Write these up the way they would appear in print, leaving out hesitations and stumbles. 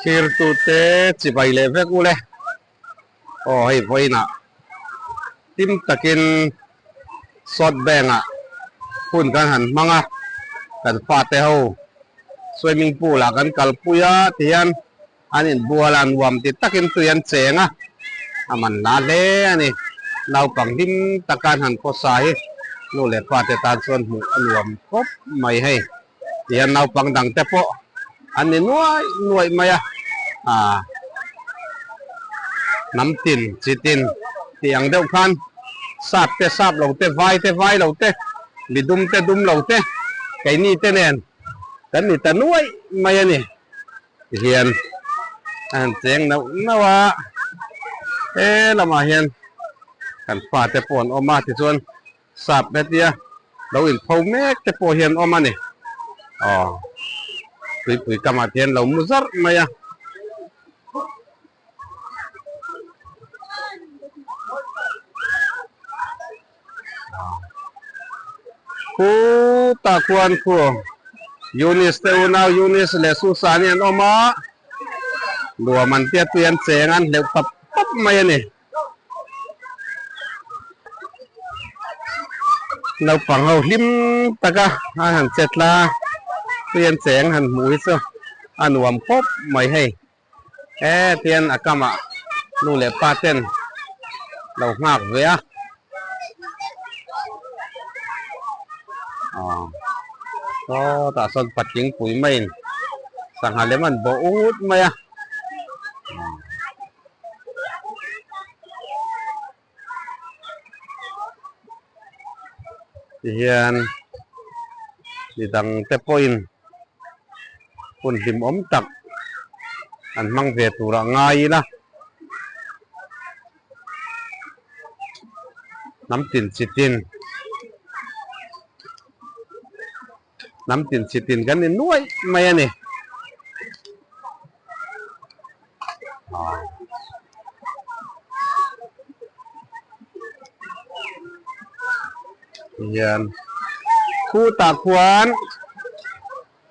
Thirtute chibai leh vek ule. Aw hei vawiinah hlim takin South Bank ah hun kan han hmang a, kan fate ho swimming pool ah kan kalpui a tihian an inbual a, nuam ti takin tui an cheng a, a man hla hle a ni. Naupang hlim taka an han khawsa hi nu leh pa te tan chuan hmuh a nuam khawp mai hei. Tihian naupang dang te pawh an ni nuaih nuaih mai a, aah hnam tin chi tin tih ang deuh khan sap te sap lo te vai te vai lo te mi dum te dum lo te keini te nen kan ni ta nuaih mai a ni. Tihian a han cheng nauh nauh a, he lamah hian kan fate pawh an awm a tichuan Sap hetia lo inpho mek te pawh hian awm a ni. Aw, tuipui kamah te hian lo mu zarh mai a. Khutah khuan khu Eunice te unau Eunice leh Susan hi an awm a, nuam an tia tui an cheng a, an hleuh pap pap mai a ni. Naupang ho hlim taka a han che tla tui an cheng han hmuh hi chu a nuam khawp mai hei he tian a kamah nu leh pa ten lo nghak ve a aw sawtah sawn patling pui maiin sangha lem an bawh ut mai a. Tihian midang te pawhin hun hlimawm tak an hmang ve turah ngai ila hnam tin chi tin Hnam tin chi tin kan ni nuaih mai a ni. Hian khutah khuan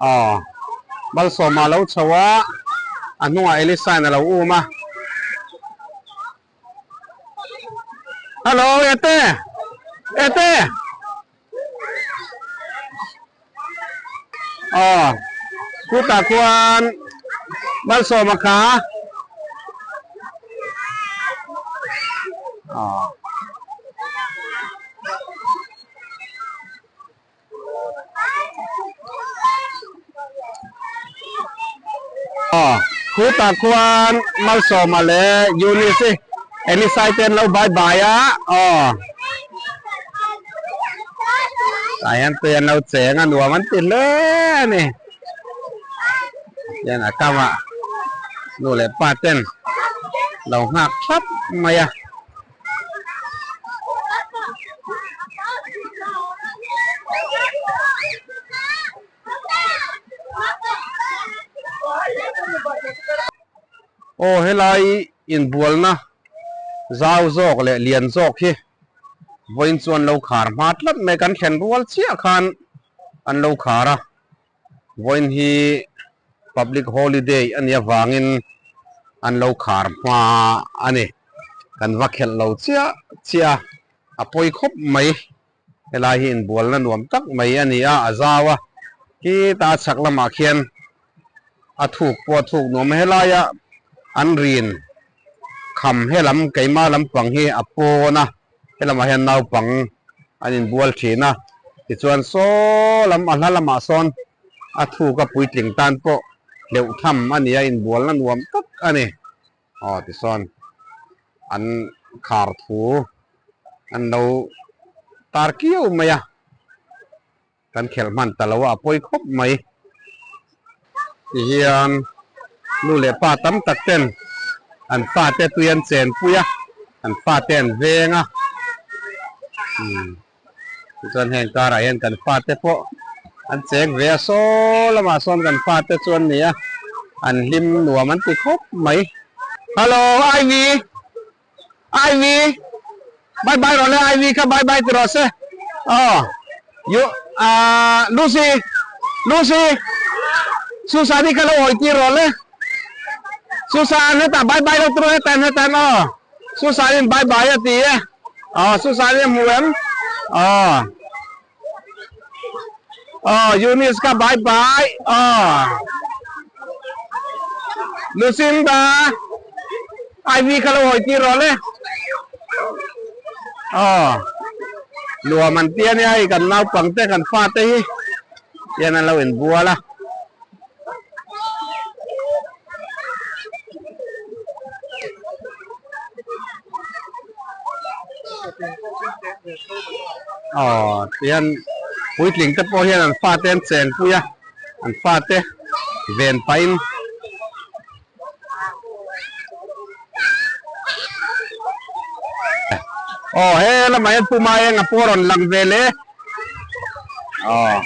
aw Malsawma a lo chho a, a hnungah Elisa in a lo um a. Hello Ete! Ete! Aw chutah chuan Malsawma kha aw aw chutah chuan Malsawma leh Eunice i Elisai te an lo bye bye a aw. Tah hian tui an lo cheng a nuam an ti hle a ni hian a kamah nu leh pa ten lo nghak thlap mai a. Aw helai inbualna zau zawk leh lian zawk hi vawiin chuan lo khar hma tlat mai kan thlen rual chiah khan an lo khar a vawiin hi public holiday a nih avangin an lo khar hma a ni kan va khelh lo chiah chiah a a pawi khawp mai helai hi inbualna nuam tak mai a ni a a zau a khita a chhak lamah khian a thuk pawh a thuk nuam a helaia an rin kham helam keima lampang hi a pawn a helamah hian naupang an inbual thin a tichuan saw lam a hla lamah sawn a thuk a puitling tan pawh hleuh tham a ni a inbualna nuam tak a ni aw tisawn an khar thu an lo tar kiau mai a. Kan khelh hman ta lo a, a pawi khawp mai. Tihian nu leh pa tam tak ten an fate tui an chenpui a, an fate an veng a. Umm tichuan heng karah hian kan fate pawh an cheng ve a, saw lamah sawn kan fate chu an ni a, an hlim nuam an ti khawp mai. Hello Ivy! Ivy bye bye rawh le Ivy kha bye bye ti rawh se aw yu ah Lucy Lucy Susani kha lo hawi tir rawh le. Susan hetah bye bye lo tur hetan hetan aw Susan in bye bye a ti e aw Susan in a hmu em aw aw Eunice kha bye bye aw Lucinda Ivy kha lo hawi tir rawh le aw nuam an ti a nia hei kan naupang te kan fate hi hian an lo inbual a. Aw tihian puitling te pawh hian an fate an chenpui a an fate ven pahin Aw he lamah hian Puma eng a pawh a rawn lang ve le. Aw.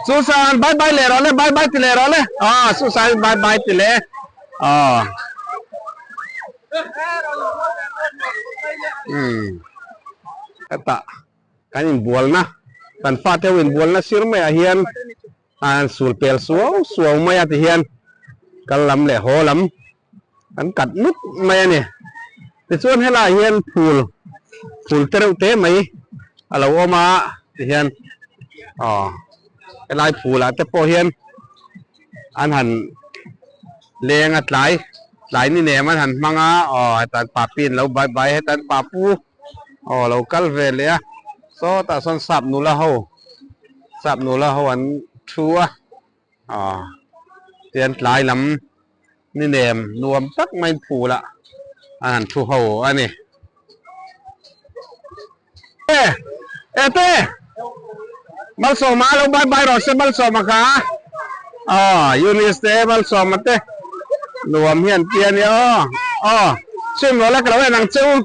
Susan bye bye leh rawh le bye bye ti leh rawh le. Aw Susan bye bye ti leh. Aw. Hmm. Hetah kan inbualna kan fate ho inbualna sir maiah hian an sul pel suau suau mai a tihian kal lam leh haw lam an kat nut mai a ni. Tichuan helaiah hian phul phul te reuh te mai a lo awm a tihian aw helai phulah te pawh hian an han leng a tlai tlai ni nem an han hmang a aw hetan papi an lo bai bai hetan papu aw lo kal ve leh a sawtah sawn sap nula ho sap nula ho an thu a aw tian tlai lam ni nem nuam tak mai phul ah an han thu ho a ni. E ete Malsawma lo bye bye rawh se Malsawma kha aw Eunice te Malsawma te nuam hian tia nia aw aw swim rawh la ka lo en ang che u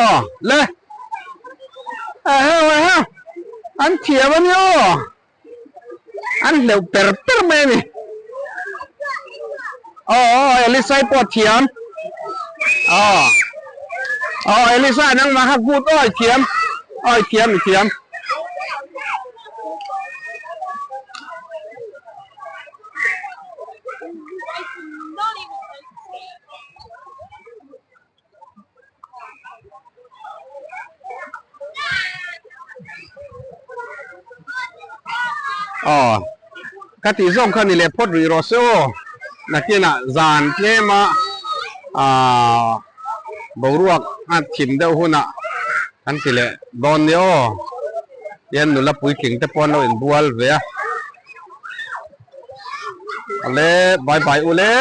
aw le eheu eheu an thiam ania aw. An hleuh per per mai a ni. Aw aw Elisa i pawh thiam. Aw aw Elisa nangmah kha good aw i thiam. Aw i thiam i thiam. Aw ka tih zawng kha ni leh phawt rih rawh se aw nakinah zan tlema ah boruak a thim deuh hunah kan ti leh dawn nia aw tihian nula puitling te pawh an lo inbual ve a awle bye bye ule.